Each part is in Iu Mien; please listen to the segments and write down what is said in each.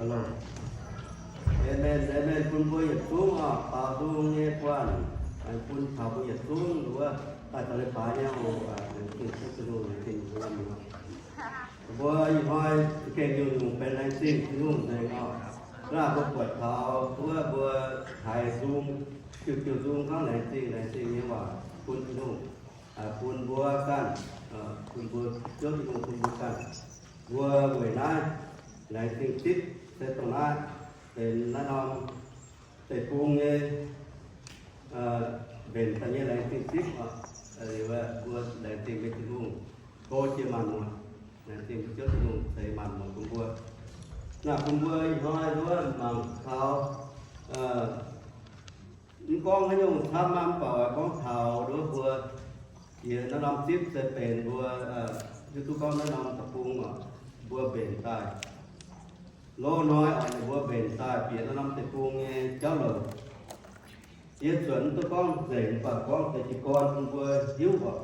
Amen, amen. Bun mbuo yietc zungv oc, baaux nzung nyei guanh, bun taux mbuo yietc zungv wuov daaih zoux leiz-baaix nyei oc. Laengz zingh Ziouv Tin-Hungh, laengz zingh mbuo. Mbuo ih hnoi za'gengh nyungc-nyungc benx laengz zingh Tin-Hungh nzengc oc. Hnangv mbuo buatc taux wuov mbuo haiz nzung, diuh diuh nzung hnangv laengz zingh, laengz zingh nyei waac bun Tin-Hungh, bun mbuo ganh, bun mbuo Ziouv Tin-Hungh bun mbuo ganh. Mbuo weic naaiv laengz zingh zipv se dongh naaiv benx naaiv norm deic-bung nyei mbenc daaih nyei laengz zingh zipv oc. Liuz mbuo laengz zingh mbuo Tin-Hungh, go jiex maanc muotc, laengz zingh mbuo Ziouv Tin-Hungh ceix maanc muotc bun mbuo. Naaiv bun mbuo ih hnoi wuov mangc taux mv gorngv haaix nyungc camv, mv baac oix gorngv taux wuov mbuo jiex naaiv norm zipv se benx mbuo hiuv duqv gorngv naaiv norm deic-bung oc, mbuo mbenc daaih loz-hnoi oc, ninh mbuo mbenc daaih bieqc naaiv norm deic-bung nyei jauv louc. Yie zuotc mv duqv gorngv nzengc, mv baac gorngv deix jiez gorn bun mbuo hiuv oc.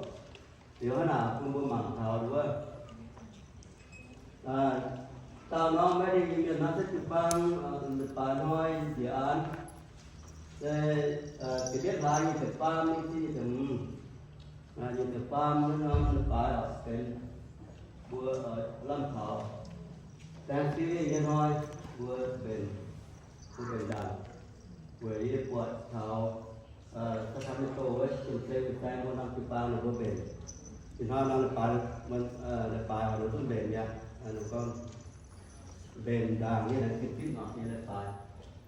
Liuz hnangv naaic bun mbuo mangc taux wuov dauh norm Meiv Ding nyei mienh naaiv se jiu-baang, leiz-baaix hnoi njiec an, se ziepc yietv hlaax nyei ziepc faam, nyei zinh nyei ziepc hmz, nyei ziepc faam naaiv norm leiz-baaix oc, benx mbuo lamh taux Thanksgiving nyei hnoi, mbuo mbenc, mbuo mbenc ndaangc. Weic yie buatc taux Sacramento wuov Jiem Seng Fin-Saeng mbuo norm jiu-baang ninh mbuo mbenc. Ih hnoi norm leiz-baaix, leiz-baaix oc, ninh mbuo mbenc mi'aqv. Ninh gorngv mbenc ndaangc nyei laengz zingh zipv oc, nyei leiz-baaix,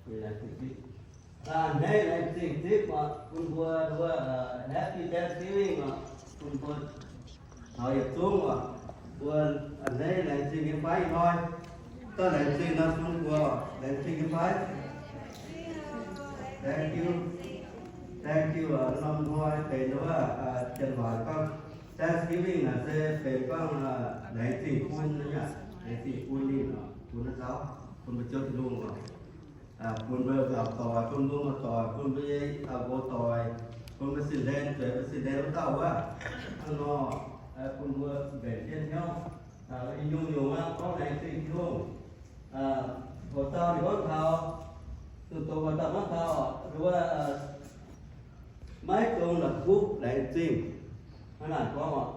nyei laengz zingh zipv. A'hneiv laengz zingh zipv oc, bun mbuo wuov Happy Thanksgiving oc, bun mbuo taux yietc zungv oc, mbuo a'hneiv laengz zingh nyei fai ih hnoi? Daaih laengz zingh nor, bun mbuo laengz zingh nyei fai? Thank you. Thank you oc. Norm hnoi benx wuov janx-waac gorngv Thanksgiving naaic se benx gorngv laengz zingh bun, laengz zingh bun ninh oc, bun naaiv dauh, bun mbuo Ziouv Tin-Hungh oc. Bun mbuo nzaaux doic, bun mbuo muoz-doic, bun mbuo nyei dauh nqox doic, bun mbuo sin-hlen, zueiz mbuo sin-hlen wuov dauh wuov, hnangv nor, bun mbuo mbenc jienv hnyouv. Nyungc-nyungc aqv, gorngv laengz zingh Tin-Hungh. Hoc dauh ninh gorngv taux, zunh doz hoc dauh gorngv taux wuov, maiv dungx la'kuqv laengz zingh. Hnangv naaic gorngv oc.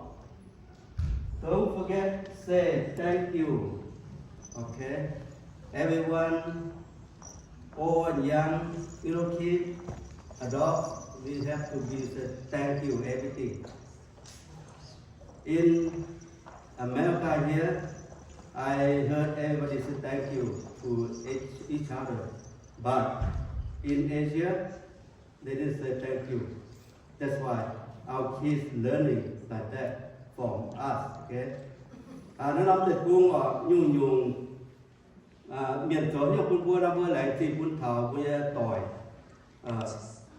Don't forget say thank you. Okay? Everyone, old and young, little kid, adult, we have to be say thank you everything. In America here, I heard everybody say thank you to each, each other. But in Asia, they didn't say thank you. That's why our kids learning like that from us, okay? Naaiv norm deic-bung oc, nyungc-nyungc mienh zoux nyungc bun mbuo, naaiv mbuo laengz zingh bun taux mbuo nyei doic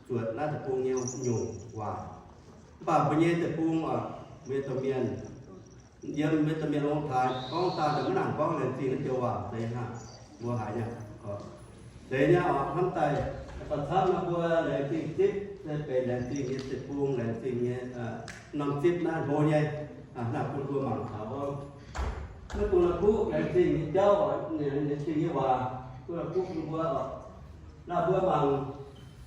zuotc naaiv deic-bung nyei nyungc waac. Mv baac mbuo nyei deic-bung oc, mbuo nyei domh mienh, yiem mbuo nyei domh mienh ong-taaix gorngv daaih maiv nangc gorngv laengz zingh naaiv joux waac deix hnangv. Mbuo haiz nyei oc, deix nyei oc, hnamv daaih ba'camv nor mbuo laengz zingh zipv se benx laengz zingh nyei deic-bung, laengz zingh nyei norm zipv naaiv hlo nyei. Naaiv bun mbuo mangc taux gorngv maiv dungx la'kuqv laengz zingh nyei jauv, laengz zingh nyei waac, maiv dungx la'kuqv bun mbuo oc. Naaiv mbuo mangc,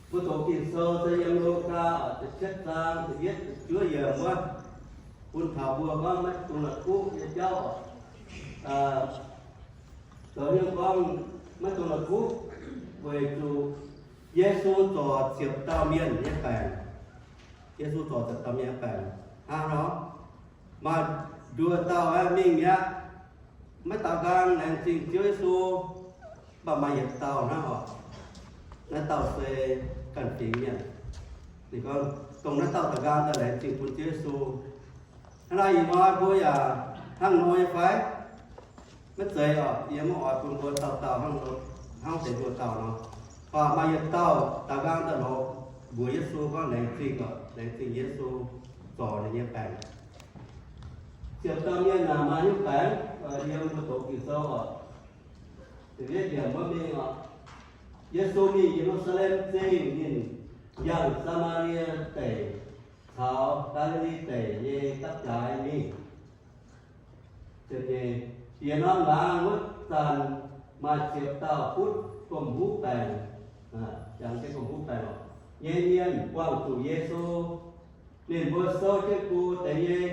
mbuo doqc Ging-Sou se yiem Lugaa ziepc cietv zaang ziepc yietv ziepc juov yiemc wuov, bun taux mbuo gorngv maiv dungx la'kuqv nyei jauv oc. Zoux hnyouv gorngv maiv dungx la'kuqv, weic zuqc Yesu zorc ziepc dauh mienh nyei baengc. Yesu zorc ziepc dauh mienh nyei baengc hnangv nor. Maaih nduoh dauh aeqv, mingh mi'aqv, maiv daaux nqaang laengz zingh Ziouv Yesu, mv baac maaih yietc dauh hnangv oc. Naaiv dauh se ganh fingx mienh. Ninh gorngv dongh naaiv dauh daaux nqaang daaih laengz zingh bun Ziouv Yesu. Hnangv naaiv ih hnoi mbuo yaac hnangv nor nyei fai? Maiv zeiz oc. Yie maiv oix bun mbuo dauh dauh hnangv, hnangv deix nduoh dauh nor. Mv baac maaih yietc dauh daaux nqaang daaih lorz mbuox Yesu gorngv laengz zingh oc, laengz zingh Yesu zorc ninh nyei baengc. Ziepc dauh mienh naaic maaih nyungc baengc, yiem mbuo doqc Ging-Sou oc. Ziepc yietv yiemc wuov mingh oc. Yesu mingh Ye^lu^saa^lem Zingh, ninh yangh Saa^maa^lie Deic caux Gaa^li^li Deic nyei gapv-jaaix mingh. Ziepc nyeic, bieqc norm laangz wuov zanc, maaih ziepc dauh butv gomh huv baengc, jangx jienv gomh huv baengc nyei mienh buangh zuqc Yesu. Ninh mbuo souv jienv gu deix nyei.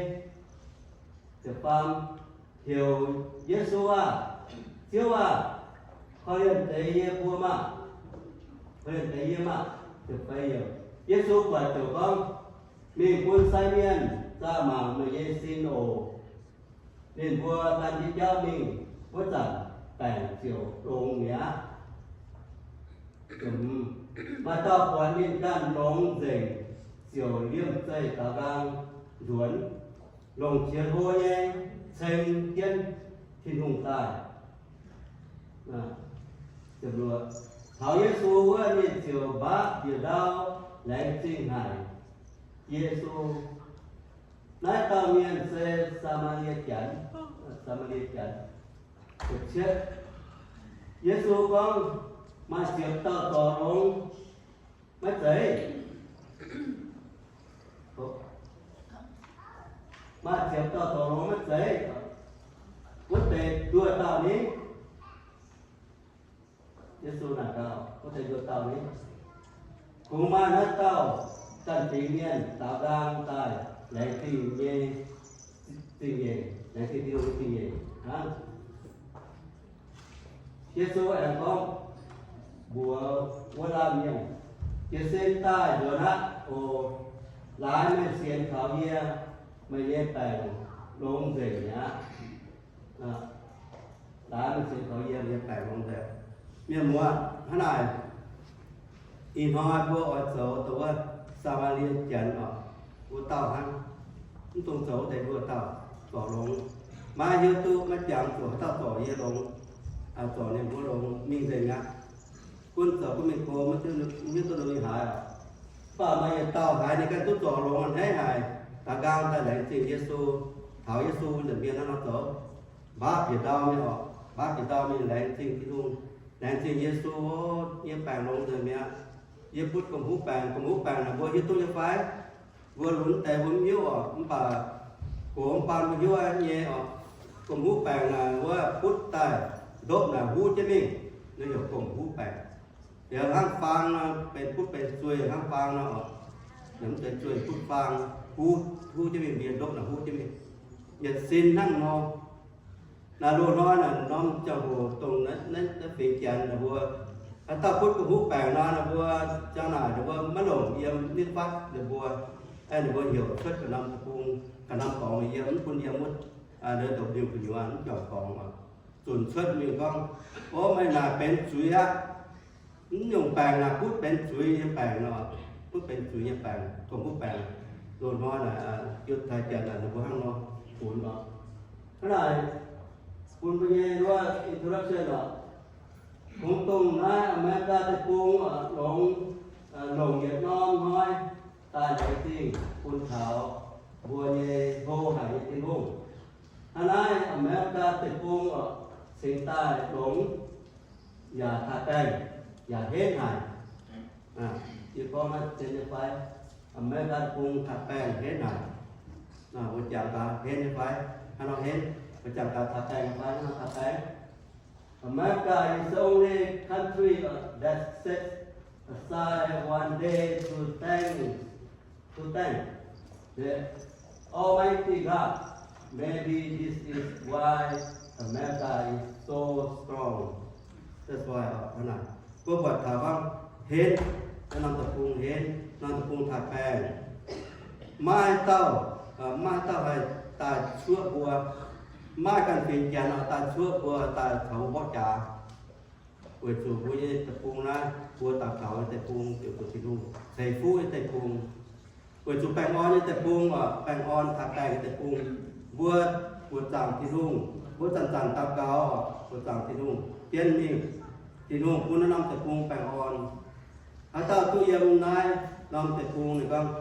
Ziepc faam, heuc Yesu aah! Ziouv aah! Korv-lienh deix yie mbuo maah! Korv-lienh deix yie maah! Ziepc feix, Yesu buatc ziouc gorngv, Mingh bun sai mienh zaah mangc meih nyei sin oc. Ninh mbuo gan jienv jauv mingh, wuov zanc baengc ziouc longx mi'aqv. Maaih dauh buatc ninh ganh longx nzengc, ziouc liemh zeih daaux nqaang nzuonx, longc qiex hlo nyei ceng jienv Tin-Hungh daaih. Taux Yesu wuov, ninh ziouc mbaatv bieqc ndau, laengz zingh haic Yesu. Naaiv dauh mienh se Saa^maa^lie Janx. Saa^maa^lie Janx. Yesu gorngv, Maaih ziepc dauh zorc longx maiv zeiz? Maaih ziepc dauh zorc longx maiv zeiz? Wuov deix nduoh dauh ni? Yesu naaic gaax, Wuov deix nduoh dauh ni? Kungx maaih naaiv dauh ganh fingx mienh daaux nqaang daaih laengz zingh nyei, zingh nyeic, laengz zingh Tin-Hungh nyei zingh nyeic hnangv. Yesu aengx gorngv mbuox wuov laanh mienh, Jiez sin daaih nzuonx aqv oc. Laaix meih sienx kaux yie, meih nyei baengc longx nzengc mi'aqv. Laaix meih sienx kaux yie, meih nyei baengc longx nzengc. Mienh muoz, hnangv naaic, ih hnoi mbuo oix zoux dongh wuov Saa^maa^lie Janx oc, wuov dauh hnangv. Mv dungx zoux wuov deix nduoh dauh zorc longx. Maiv hiuv duqv, maiv jangx zuqc haaix dauh zorc yie longx, zorc ninh mbuo longx mingh nzengc aqv. Gunv zoux gunv mingh go, maiv hiuv duqv ninh haaix oc. Mv baac maaih yietc dauh haiz ninh ganh duqv zorc longx a'hneiv haic, daaux nqaang daaih laengz zingh Yesu, taux Yesu nza'hmien hnangv nor zoux. Mbaatv bieqc ndau mingh oc, mbaatv bieqc ndau mingh laengz zingh Tin-Hungh, laengz zingh Yesu, Yie nyei baengc longx nzengc mi'aqv. Yie butv gomh huv baengc, gomh huv baengc naaic mbuo hiuv duqv nyei fai? Mbuo lunx deix mbuo mv hiuv oc, mv baac gox mv baan mbuo hiuv nyei oc. Gomh huv baengc naaic wuov butv daaih ndopv naaic huv jienv mingh, naaiv heuc gomh huv baengc. Liuz hnangv faang nor, benx butv benx zueih hnangv faang nor oc. Mv deix zueih butv faang, huv, huv jienv mingh, ndopv naaic huv jienv mingh. Yietc sin hnangv nor. Naaiv loz-hnoi naaic norm ziangh hoc dongh naaiv fingx Janx ninh mbuo, haaix dauh butv gomh huv baengc nor, ninh mbuo jangx naaic ninh mbuo maiv longc yiem nitv fatv ninh mbuo. Ninh mbuo heuc cuotv ga'norm deic-bung, ga'norm dorngx mingh yiem, mv bun yiem wuov, ndongc liuh gu'nyuoz mv juangc dorngx oc. Zunc cuotv mingh gorngv, O, meih naaic benx zuiz aqv. Mv nyungc baengc naaic butv benx zuiz nyei baengc nor, butv benx zuiz nyei baengc, gomh huv baengc. Loz-hnoi naaic, Yiutai Janx naaic ninh mbuo hnangv nor funx oc. Hnangv naaic, bun mbuo nyei wuov introduction oc. Kungx dongh naaiv America deic-bung oc, longx, longc yietc norm hnoi daaih laengz zingh bun taux mbuo nyei hlo haic nyei Tin-Hungh. Hnangv naaiv America deic-bung oc, cingx daaih longx, yaac taaix-baengh, yaac henv haic. Yie gorngv naaiv zien nyei fai? America deic-bung taaix-baengh henv haic. Mbuo jangx gaax henv nyei fai? Hnangv nor henv. Mbuo jangx gaax taaix-baengh nyei fai? Hnangv nor taaix-baengh. America is the only country that sets aside one day to thank, to thank the Almighty God. Maybe this is why America is so strong. That's why, hnangv naaic, mbuo buatc taux gorngv henv, norm deic-bung henv, norm deic-bung taaix-baengh. Maiv dauh, maiv dauh haih daaih cuoqv mbuo. Maiv ganh fingx Janx daaih cuoqv mbuo daaih caux mbuo mborqv jaax. Weic zuqc mbuo nyei deic-bung naaiv, mbuo daux gaux nyei deic-bung ziouc zuqc Tin-Hungh, ceix fuqv nyei deic-bung. Weic zuqc baengh orn nyei deic-bung oc, baengh orn taaix-baengh nyei deic-bung. Mbuo buoqc zaangc Tin-Hungh, mbuo zanc-zanc daux gaux oc, buoqc zaangc Tin-Hungh, jienv mingh, Tin-Hungh bun naaiv norm deic-bung baengh orn. Haaix dauh duqv yiem naaiv norm deic-bung, ninh gorngv,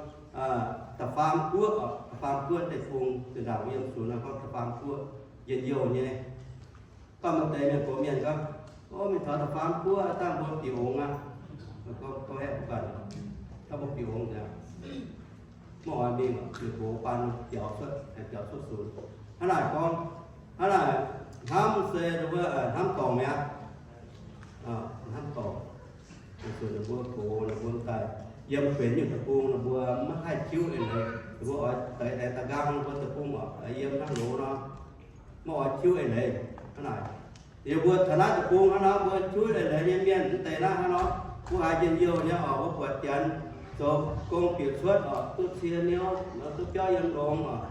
da'faam guoqv oc, da'faam guoqv deic-bung, zinh ndaangc yiem zuqc naaiv gorngv da'faam guoqv, njien-youh nyei. Gorngv maaih deix mienh gox mienh gorngv, O, mingh taux da'faam guoqv dangh mbuo bieqc ongx aqv. Gorngv, gorngv haeqv mbuo ganh, gorngv mbuo bieqc ongx nzengc, maiv oix mingh, mienh gox baan biaux cuotv, biaux cuotv sunx. Hnangv naaic gorngv, hnangv naaic hnamv se, hnamv dorngc mi'aqv. Ninh mbuo gox, ninh mbuo daaih yiem benx nyungc deic-bung, ninh mbuo maiv haih tiuv eix leiz. Ninh mbuo oix deix aengx da'nqaang ninh mbuo deic-bung oc, yiem hnangv loz nor, maiv oix tiuv eix leiz. Hnangv naaic, yie mbuo taux naaiv deic-bung hnangv nor, mbuo tiuv eix leiz nyei mienh mv deix naaiv hnangv nor, mbuo haiz njien-youh nyei oc. Mbuo buatc janx zoux gong bieqc cuotv oc, duqv cie niouv, duqv biauv yiem longx oc,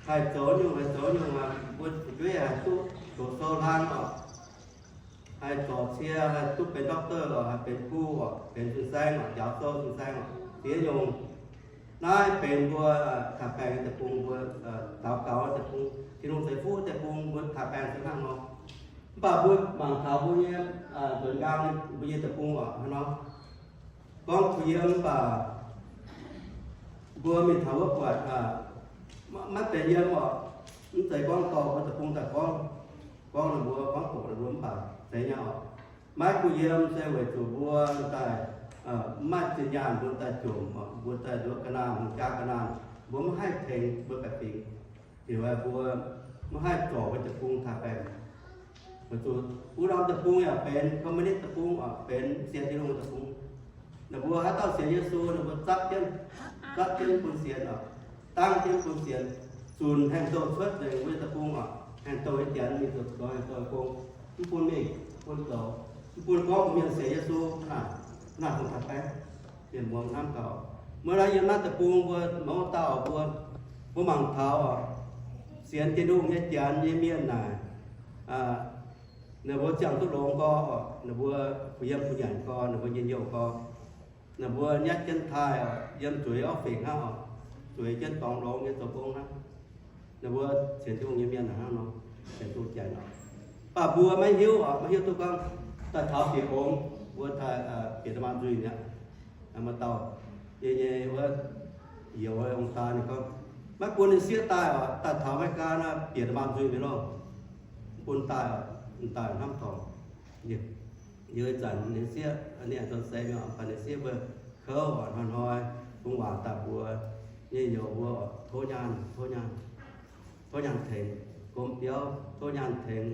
haih zoux nyungc haih zoux nyungc, mbuo fu'jueiv haih duqv zoux sou hlang oc, haih zorc cie, haih duqv benx doctor oc, haih benx kuv oc, benx fin-saeng oc, njaaux sou fin-saeng oc, ziex nyungc. Naaiv benx mbuo taaix-baengh nyei deic-bung, mbuo daux gaux deic-bung, Tin-Hungh ceix fuqv deic-bung, mbuo taaix-baengh se hnangv nor. Mv baac mbuo mangc taux mbuo nyei nzuonx nqaang mbuo nyei deic-bung oc, hnangv nor gorngv kuh yiem, mv baac mbuo mingh taux wuov buatc maiv benx yiem oc. Mv zeiz gorngv dorh mbuo deic-bung daaih gorngv, gorngv ninh mbuo, gorngv doqc ninh mbuo, mv baac zeiz nyei oc. Maiv kuh yiem se weic zuqc mbuo daaih maiv maaih zinh nyaanh, mbuo daaih jomc, mbuo daaih nduov ga'naanh, hungh jaa ga'naanh, mbuo maiv haih tengx mbuo baeqc fingx. Liuz mbuo maiv haih zorc mbuo deic-bung taaix-baengh. Weic zuqc wuov norm deic-bung yaac benx communist deic-bung oc, benx sienx Tin-Hungh deic-bung. Ninh mbuo haaix dauh sienx Yesu, ninh mbuo zatv jienv, zatv jienv bun sienx oc, dangv jienv bun sienx, zunc haengh douh cuotv nzengc wuov deic-bung oc, haengh douh nyei janx mingh zoux haaix douh gong, mv bun mingh, mv bun zoux, mv bun gorngv mbuo mienh sienx Yesu. Naaic, naaic dongh taaix-baengh, mienh muangx hnamv gaux. Meih naaiv yiem naaiv deic-bung mbuo mouz dauh mbuo, mbuo mangc taux oc, sienx Tin-Hungh nyei janx nyei mienh naaic, ninh mbuo ziangh duqv longx gorx, ninh mbuo fu yiem fu nyanc gorx, ninh mbuo njien-youh gorx, ninh mbuo nyatv jienv taaih oc, yiem zueiz orqv fingx hnangv oc, zueiz jienv dorngx longx nyei zoux gong hnangv. Ninh mbuo sienx Tin-Hungh nyei mienh hnangv nor, sienx Tin-Hungh janx oc. Mv baac mbuo maiv hiuv oc, maiv hiuv duqv gorngv daaih taux bieqc ong, mbuo daaih bieqc da'maah nzuih mi'aqv. Maaih dauh yie nyei wuov youz ong-taa ninh gorngv, maiv bun ninh sieqv daaih oc, daaih taux America naaiv bieqc da'maah nzuih mi'aqv loh. Mv bun daaih oc, daaih hnamv dorngc. Liuz ih zanc ninh sieqv, ninh aengx dorn seix mi'aqv, mv baac ninh sieqv mbuo kouv oc, hnoi-hnoi bungx waac daaih mbuox nyei youz mbuo oc, tov nyaanh, tov nyaanh, tov nyaanh tengx gomv biauv, tov nyaanh tengx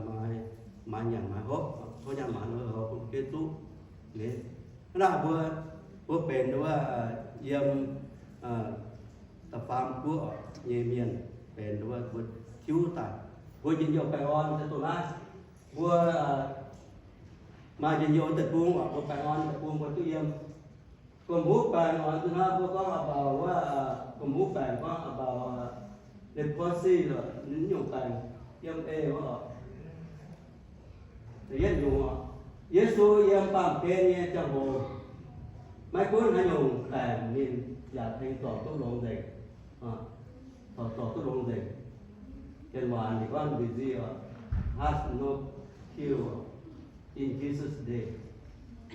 maaiz, maaiz nyanc maaiz hopv, tov nyaanh maaiz lui-houx bun bieiv zuqv. Hnangv naaic mbuo, mbuo benx wuov yiem da'faam guoqv nyei mienh, benx wuov mbuo tiuv daaih, mbuo njien-youh baengh orn se dongh naaiv. Mbuo maaih njien-youh deic-bung oc, mbuo baengh orn deic-bung mbuo duqv yiem. Gomh huv baengh oc, hnangv mbuo gorngv about wuov, gomh huv baengh gorngv about leprosy, nyungc baengh, yiem eix wuov oc, yietv nyungc oc. Yesu yiem baamh gen nyei ziangh hoc, maiv gunv haaix nyungc baengc ninh yaac tengx zorc duqv longx nzengc. Zorc, zorc duqv longx nzengc. Janx waac ninh gorngv disease has no cure in Jesus' name.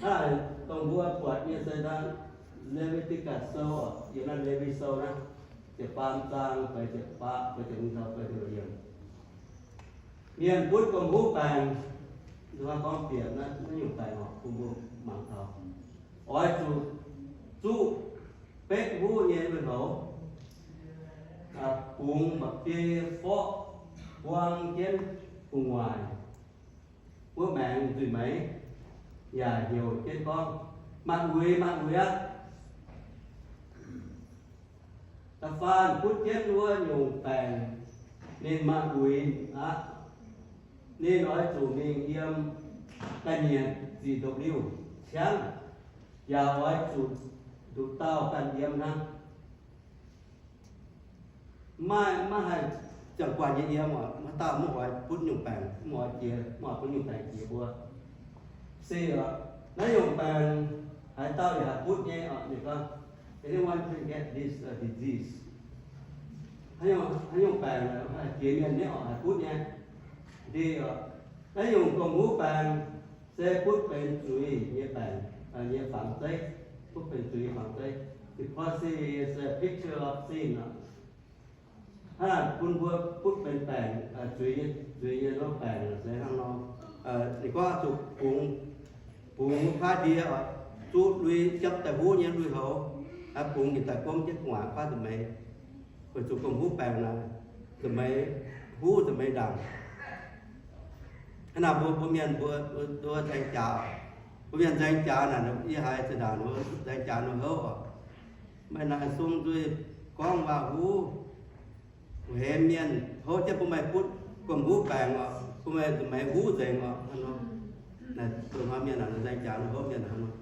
Hnangv dongh mbuo buatc nyei se hnangv Leviticus sou, yiem naaiv Lewi sou naaiv, ziepc faam zaang feix ziepc faam, feix ziepc hmz taux feix ziepc yiemc. Mienh butv gomh huv baengh, nduov gorngv bieqc naaiv nyungc baengh oc, bun mbuo mangc taux. Oix zuqc zuqv betv huv nyei lui-houx, bungx mba'biei forqv buang jienv gu'nguaaic wuov maengx zuiz-meix, yaac heuc jienv gorngv, Maanc uix, maanc uix aqv. Da'faanh butv jienv wuov nyungc baengc, ninh maanc uix aqv. Ninh oix zuqc mingh yiem ga'nyiec ziqc ndopv-liuh ciangv, yaac oix zuqc nduqc dauh ganh yiem hnangv. Maiv, maiv haih ziangh guanh nyei yiem oc. Haaix dauh maiv oix butv nyungc baengc, maiv oix jiex, maiv oix bun nyungc baengc jiex mbuo. Se oc, naaiv nyungc baengc haaix dauh yaac haih butv nyei oc. Ninh gorngv, anyone can get this disease. Haaix nyungc baengc jiex mienh nyei oc, haih butv nyei. Ndeic oc, naaiv nyungc gomh huv baengc se butv benx zuiz nyei baengc, nyei fangx zeiv, butv benx zuiz nyei fangx zeiv. Leprosy is a picture of sin oc. Hnangv naaic bun mbuo butv benx baengc, zuiz nyei, zuiz nyei baengc se hnangv nor. Ninh gorngv zuqc bungx, bungx wuov kaav ndie, zuqv lui japv daaih huv nyei lui-houx, bungx njiec daaih gomv jienv gu'nguaaic kuaaiv nza'hmien, weic zuqc gomh huv baengc naaic, nza'hmien huv, nza'hmien ndaangc. Hnangv naaic mbuo, mbuo mienh mbuo, mbuo aengx jaax, Mbuo mienh nzaeng jaax naaic, yie haiz zinh ndaangc nzaeng jaax nor houv oc. Meih naaic sung nzuih gorngv waac-huv, hemx mienh, houv jienv bun meih butv gomh huv baengc oc, bun meih zuqc meix huv nzengc oc. Naaic dongh hnoi mienh naaic nzaeng jaax nor houv mienh hnangv nor.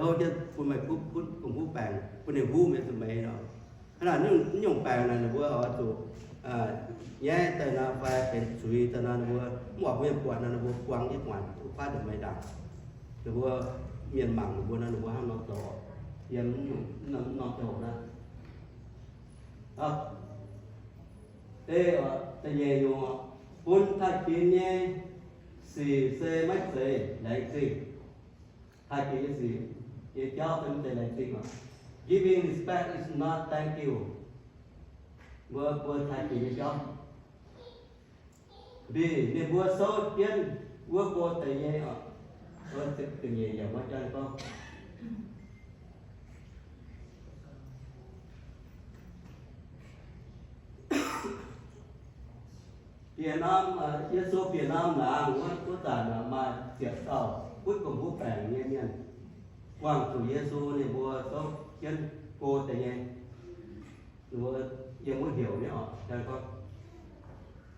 Houv jienv bun meih butv, butv gomh huv baengc, bun ninh huv mienh zuqc meix nor. Hnangv naaic nyungc baengc naaic ninh mbuo oix zuqc nyaiv daaih nor fai benx zuiz daaih nor, ninh mbuo mv oix bun mienh buatc nor, ninh mbuo buang jienv gu'nguaaic duqv kuaaiv nzengc meix ndaangc. Ninh mbuo mienh mangc ninh mbuo nor, ninh mbuo hnangv nor zoux, yiem mv norm doz naaiv. Da'nyeic nyungc, bun taaih ginx nyei sic se maiv zeiz laengz zingh. Taaih ginx nyei sic, nyei jauv se maiv zeiz laengz zingh oc. Giving respect is not thank you. Mbuo, mbuo taaih ginx nyei jauv. Mv baac ninh mbuo souv jienv wuov go deix nyei oc. Da'nyeic yaac maiv jangx gorngv bieqc norm, Yesu bieqc norm laangz wuov, wuov zanc maaih ziepc dauh butv gomh huv baengc nyei mienh buangh zuqc Yesu, ninh mbuo souv jienv go deix nyei. Ninh mbuo yiem wuov heuc nyei oc, gorngv,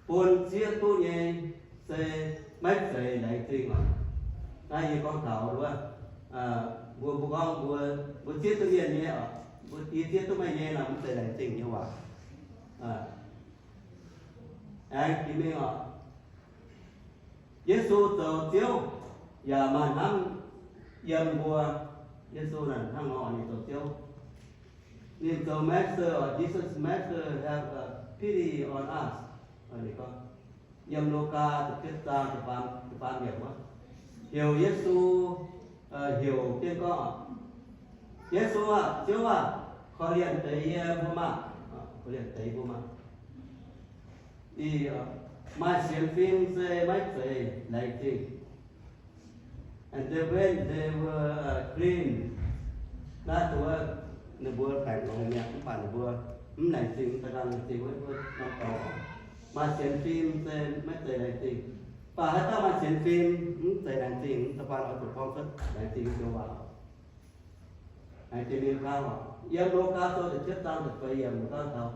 bun zieqv duqv nyei se maiv zeiz laengz zingh oc. Naaiv yie gorngv taux wuov, mbuo, mbuo gorngv mbuo, mbuo zieqv duqv mienh nyei oc, mbuo, yie zieqv duqv meih nyei nor, mv zeiz laengz zingh nyei waac. Aengx jiex mingh oc, Yesu zoux Ziouv yaac maaih hnamv yiem mbuo. Yesu naaic hnangv nor, ninh zoux Ziouv. Ninh zoux Master, or Jesus Master have a pity on us. Ninh gorngv, yiem Lugaa ziepc cietv zaang ziepc faam yiemc wuov, heuc Yesu, heuc jienv gorngv, Yesu aah, Ziouv aah, korv-lienh deix yie mbuo maah! Korv-lienh deix mbuo maah! Ih, maaih sienx fim se maiv zeiz laengz zingh. And then when they were clean, naaiv dongh ninh mbuo baengc longx mi'aqv, mv baac ninh mbuo mv laengz zingh, da'ganh laengz zingh wuov, wuov norm dorngx. Maaih sienx fim se maiv zeiz laengz zingh. Mv baac haaix dauh maaih sienx fim mv zeiz laengz zingh, da'faanh oix zuqc gorngv cuotv laengz zingh joux waac. Laengz zingh mingh kang oc. Yiem Lugaa Sou ziepc cietv zaang ziepc feix yiemc gorngv taux,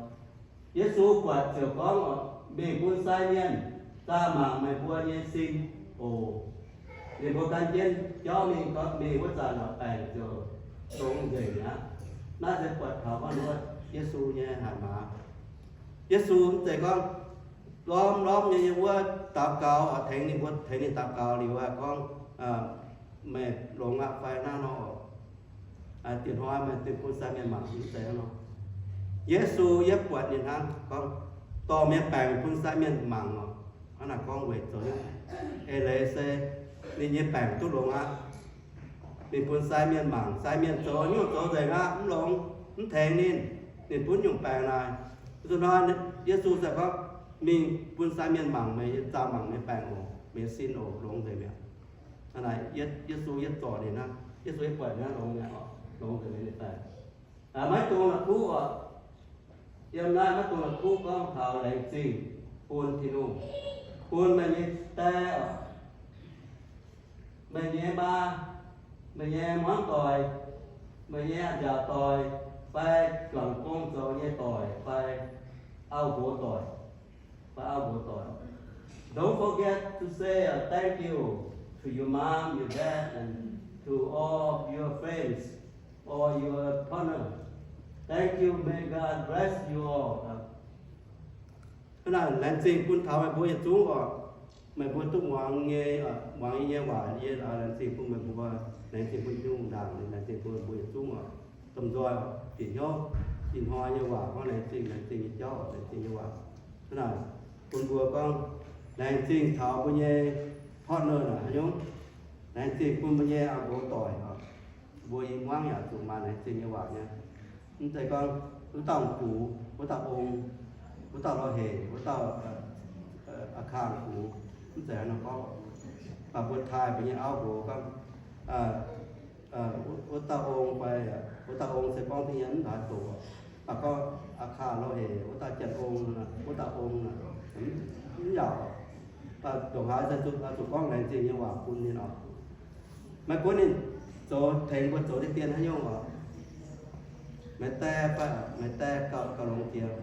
Yesu buatc ziouc gorngv oc, mingh bun sai mienh zaah mangc meih mbuo nyei sin oc. Ninh mbuo gan jienv jauv mingh, mingh wuov zanc oc, baengc ziouc dongz nzengc mi'aqv. Naaiv se buatc taux gorngv wuov Yesu nyei hatc maaz. Yesu mv zeiz gorngv lormh lormh nyei, yiem wuov daux gaux oc, tengx ninh mbuo, tengx ninh daux gaux liuz aqv, gorngv, meih longx aqv fai hnangv nor oc. Diex hnoi meih dingh bun sai mienh mangc, mv zeiz hnangv nor. Yesu yietv buatc ninh hnangv, gorngv, dorh meih nyei baengc bun sai mienh mangc oc. Hnangv naaic gorngv weic zoux eix leiz se ninh nyei baengc duqv longx aqv. Ninh bun sai mienh mangc, sai mienh zoux nyungc zoux nzengc aqv, mv longx, mv tengx ninh. Ninh butv nyungc baengc naaic. Zuqc hnoi Yesu se gorngv, mingh bun sai mienh mangc, meih zaah mangc meih nyei baengc oc, meih nyei sin oc, longx nzengc mi'aqv. Hnangv naaic Yesu yietv zorc ninh hnangv, Yesu yietv buatc ninh hnangv, longx mi'aqv oc, longx nzengc meih nyei baengc. Maiv dungx la'kuqv oc. Yiem naaiv maiv dungx la'kuqv gorngv taux laengz zingh bun Tin-Hungh, bun meih nyei die oc, meih nyei maa, meih nyei hmuangv doic, meih nyei a'nziaauc doic, fai juangc gong zoux nyei doic, fai auv nqox doic, fai auv nqox doic. Don't forget to say a thank you to your mom, your dad, and to all of your friends or your partner. Thank you. May God bless you all. Hnangv naaic laengz zingh bun taux meih mbuo yietc zungv oc. Meih mbuo duqv muangx nyei, muangx yie nyei waac, yie laengz zingh bun meih mbuo. Laengz zingh bun Tin-Hungh ndaangc, laengz zingh bun meih mbuo yietc zungv oc. Domh nzoih bieqc hnyouv ih hnoi nyei waac gorngv laengz zingh, laengz zingh nyei jauv, laengz zingh nyei waac. Hnangv naaic bun mbuo gorngv laengz zingh taux mbuo nyei partner naaic haaix nyungc. Laengz zingh bun mbuo nyei auv nqox doic oc. Mbuo i hmuangv yaac zuqc maaih laengz zingh nyei waac nyei. Mv zeiz gorngv wuov dauh gux, wuov dauh ong, wuov dauh lorz hec, wuov dauh a'kaangh gux, mv zeiz hnangv nor gorngv. Mv baac mbuo taaih mbuo nyei auv nqox gorngv, wuov dauh ong fai, wuov dauh ong se gorngv da'nyeic mv haaix doqc. Mv baac gorngv a'kaangh lorz hec, wuov dauh janx ong, wuov dauh ong, mv yaac. Mv baac ndongc haaix se zuqc gorngv laengz zingh nyei waac bun ninh oc. Maiv gunv ninh zoux tengx mbuo zoux deix dien haaix nyungc oc. Meih die fai, meih die gauh, gauh longx jiex.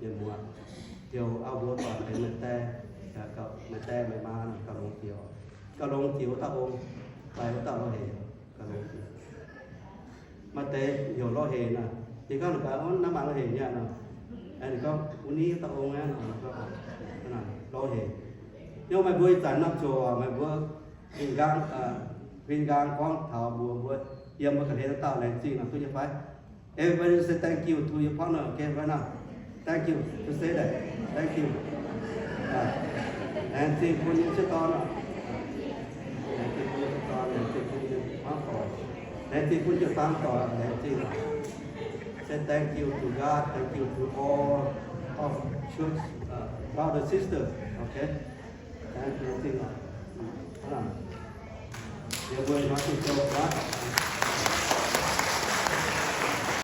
Mienh muoz, heuc auv-mbuo doic tengx meih die, meih die meih maa gauh longx jiex oc. Gauh longx jiex wuov dauh ong, fai wuov dauh lorz hec, gauh longx jiex. Maaih deix heuc lorz hec nor, ninh gorngv ninh gaax, naaiv maaih lorz hec nyei nor. Ninh gorngv, wuov ni dauh ong aqv, lorz hec. Yie meih mbuo ih zanc nor zuqc meih mbuo huin nqaang, huin nqaang gorngv taux mbuo, mbuo yiem mbuo ga'hlen wuov dauh laengz zingh nor, duqv nyei fai? Everybody say thank you to your partner, okay, right now. Thank you to say that. Thank you. Laengz zingh bun nyei sieqv dorn oc. Laengz zingh bun nyei sieqv dorn, laengz zingh bun nyei hmuangv doic, laengz zingh bun jiu-baang doic, laengz zingh. Say thank you to God, thank you to all of church, uh, brother, sister, okay? Thank you, thank you. Yie mbuo hnoi duqv zoux gaax.